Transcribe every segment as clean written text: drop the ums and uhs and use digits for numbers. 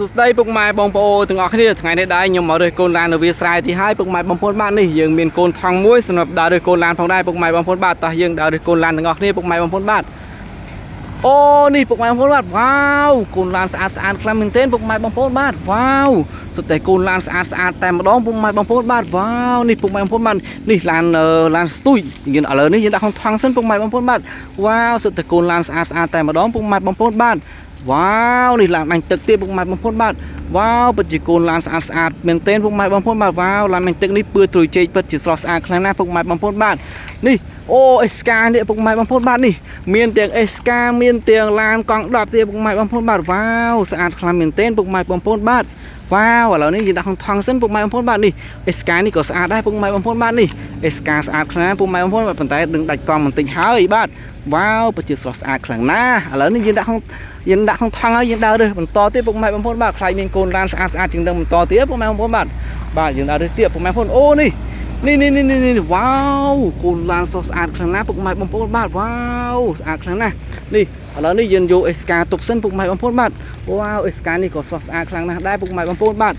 សួស្តីពុកម៉ែបងប្អូនទាំងអស់គ្នាថ្ងៃនេះដែរខ្ញុំមករើសកូនឡាននៅវាលស្រែទីហើយពុកម៉ែបងប្អូនបាទនេះយើងមានកូនថង់មួយសម្រាប់ដើររើសកូនឡានផងដែរពុកម៉ែបងប្អូនបាទតោះយើងដើររើសកូនឡានទាំងអស់គ្នាពុកម៉ែបងប្អូនបាទអូនេះពុកម៉ែបងប្អូនបាទវ៉ាវកូនឡានស្អាតស្អាតខ្លាំងមែនទែនពុកម៉ែបងប្អូនបាទវ៉ាវសុទ្ធតែកូនឡានស្អាតស្អាតតែម្ដងពុកម៉ែបងប្អូនបាទវ៉ាវនេះពុកម៉ែបងប្អូនបាទនេះឡានអឺឡានស្ទួយយើងឥឡូវនេះយើងដាក់ក្នុងថង់សិនពុកម៉ែបងប្អូនបាទវ៉ាវសុទ្ធតែកូនឡានស្អាតស្អាតតែម្ដងពុកម៉ែបងប្អូនបាទ វ៉ាវនេះឡានបាញ់ទឹកទៀតពុកម៉ែបងប្អូនបាទវ៉ាវពិតជាកូនឡានស្អាតស្អាតមែនទែនពុកម៉ែបងប្អូនបាទវ៉ាវឡានបាញ់ទឹកនេះពឿត្រួយចេកពិតជាស្រស់ស្អាតខ្លាំងណាស់ពុកម៉ែបងប្អូនបាទនេះអូអេស្កានេះពុកម៉ែបងប្អូនបាទនេះមានទាំងអេស្កាមានទាំងឡានកង់10ទៀតពុកម៉ែបងប្អូនបាទវ៉ាវស្អាតខ្លាំងមែនទែនពុកម៉ែបងប្អូនបាទវ៉ាវឥឡូវនេះយើងដាក់ក្នុងថង់សិនពុកម៉ែបងប្អូនបាទនេះអេស្កានេះក៏ស្អាតដែរពុកម៉ែបងប្អូនបាទនេះអេស្កាស្អាតខ្លាំងណាស់ពុកម៉ែបងប្អូនបាទប៉ុន្តែដឹងដាច់កង់បន្តិចហើយបាទវ៉ាវពិតជាស្រស់ស្អាតខ្លាំងណាស់ឥឡូវនេះយើងដាក់ក្នុងថង់ហើយយើងដើររើសបន្តទៀតពុកម៉ែបងប្អូនបាទខ្លាចមានកូនឡានស្អាតស្អាតជាងនឹងបន្តទៀតពុកម៉ែបងប្អូនបាទបាទយើងដើររើសទៀតពុកម៉ែបងប្អូនអូនេះនេះនេះនេះនេះវ៉ាវកូនឡានស្រស់ស្អាតខ្លាំងណាស់ពុកម៉ែបងប្អូនបាទវ៉ាវស្អាតខ្លាំងណាស់នេះឥឡូវនេះយើងយកអេស្កាទុកសិនពុកម៉ែបងប្អូនបាទវ៉ាវអេស្កានេះក៏ស្រស់ស្អាតខ្លាំងណាស់ដែរពុកម៉ែបងប្អូនបាទ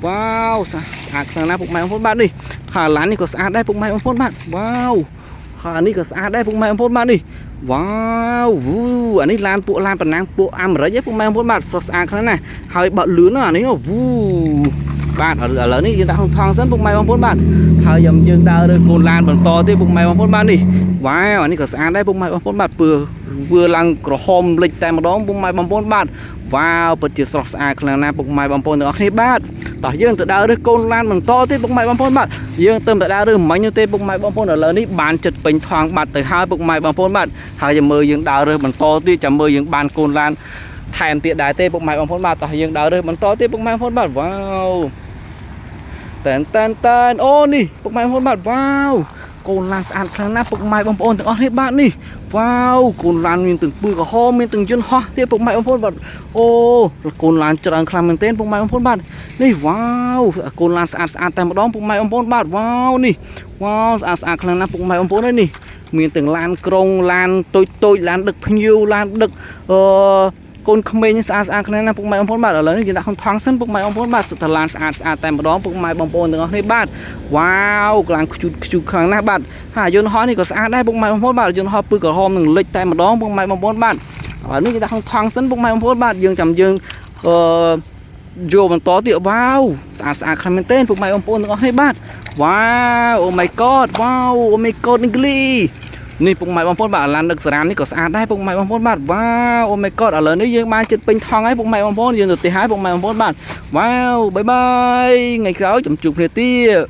វ៉ាវស្អាតខ្លាំងណាស់ពុកម៉ែបងប្អូនបាទនេះហើយឡាននេះក៏ស្អាតដែរពុកម៉ែបងប្អូនបាទវ៉ាវហើយអានេះក៏ស្អាតដែរពុកម៉ែបងប្អូនបាទនេះវ៉ាវវូអានេះឡានពួកឡានប៉ុណ្ណាំងពួកអាមេរិកឯងពុកម៉ែបងប្អូនបាទស្រស់ស្អាតខ្លាំងណាស់ហើយបើកលឿនណាស់អានេះវូបាទឥឡូវនេះយើងដាក់ក្នុងថង់សិនពុកម៉ែបងប្អូនបាទហើយយើងយើងដើររើសកូនឡានបន្តទៀតពុកម៉ែបងប្អូនបាទនេះវ៉ាវអានេះក៏ស្អាតដែរពុកម៉ែបងប្អូនបាទពឿពឿឡើងក្រហមលិចតែម្ដងពុកម៉ែបងប្អូនបាទវ៉ាវពិតជាស្រស់ស្អាតខ្លាំងណាស់ពុកម៉ែបងប្អូនទាំងអស់គ្នាបាទតោះយើងទៅដើររើសកូនឡានបន្តទៀតពុកម៉ែបងប្អូនបាទយើងទៅតែដើររើសមិញនោះទេពុកម៉ែបងប្អូនឥឡូវនេះបានចិត្តពេញថង់បាត់ទៅហើយពុកម៉ែបងប្អូនបាទហើយចាំមើលយើងដើររើសបន្តទៀតចាំមើលយើងបានកូនឡានថែមទៀតដែរទេពុកម៉ែបងប្អូនបាទតោះយើងដើររើសបន្តទៀតពុកម៉ែបងប្អូនបាទវ៉ាវតែនតែនតែនអូនេះពុកម៉ែបងប្អូនបាទវ៉ាវកូនឡានស្អាតខ្លាំងណាស់ពុកម៉ែបងប្អូនទាំងអស់នេះបាទនេះវ៉ាវកូនឡានមានទាំងពឺក្រហមមានទាំងយន្តហោះទៀតពុកម៉ែបងប្អូនបាទអូកូនឡានច្រើនខ្លាំងមែនទែនពុកម៉ែបងប្អូនបាទនេះវ៉ាវកូនឡានស្អាតស្អាតតែម្ដងពុកម៉ែបងប្អូនបាទវ៉ាវនេះវ៉ាវស្អាតស្អាតខ្លាំងណាស់ពុកម៉ែបងប្អូនអើយនេះមានទាំងឡានក្រុងឡានតូចតូចឡានដឹកភ្ញៀវឡានដឹកអឺកូនក្មេងស្អាតស្អាតខ្លាំងណាស់ពុកម៉ែបងប្អូនបាទឥឡូវនេះយើងដាក់ក្នុងថង់សិនពុកម៉ែបងប្អូនបាទសុទ្ធតែឡានស្អាតស្អាតតែម្ដងពុកម៉ែបងប្អូនទាំងអស់គ្នាបាទវ៉ាវក្លាងខ្ជូតខ្ជូតខ្លាំងណាស់បាទហើយយន្តហោះនេះក៏ស្អាតដែរពុកម៉ែបងប្អូនបាទយន្តហោះពឹសក្រហមនឹងលិចតែម្ដងពុកម៉ែបងប្អូនបាទឥឡូវនេះយើងដាក់ក្នុងថង់សិនពុកម៉ែបងប្អូនបាទយើងចាំយើងអឺយកបន្តទៀតវ៉ាវស្អាតស្អាតខ្លាំងមែនទែនពុកម៉ែបងប្អូនទាំងអស់គ្នាបាទវ៉ាវ Oh my God វ៉ាវ Oh my God អង់គ្លេសនេះពុកម៉ែបងប្អូនបាទឡានដឹកសារ៉ាមនេះក៏ស្អាតដែរពុកម៉ែបងប្អូនបាទវ៉ាវ Oh my God ឥឡូវនេះយើងបានចិត្តពេញថង់ហើយពុកម៉ែបងប្អូនយើងទៅផ្ទះហើយពុកម៉ែបងប្អូនបាទវ៉ាវ bye bye ថ្ងៃក្រោយចាំជួបគ្នាទៀត។